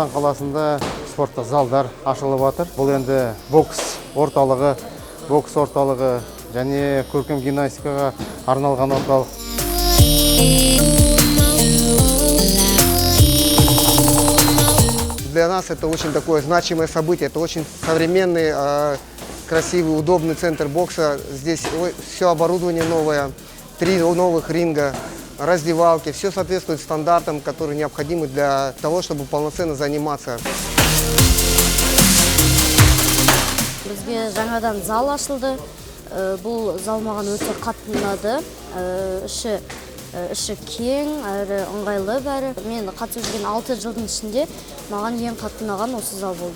Сұлтан қаласында спорттық залдар ашылып жатыр. Бұл енді бокс орталығы және көркем гимнастикаға арналған орталық. Для нас это очень такое значимое событие, это очень современный, красивый, удобный центр бокса. Здесь все оборудование новое, три новых ринга, раздевалки, все соответствует стандартам, которые необходимы для того, чтобы полноценно заниматься. Бізге жаңадан зал ашылды. Бұл зал маған өте қатты ұнады. Іші кең әрі ыңғайлы бәрі. Мен қатысып жүрген 6 жылдың ішінде маған ең қатты ұнаған осы зал болды.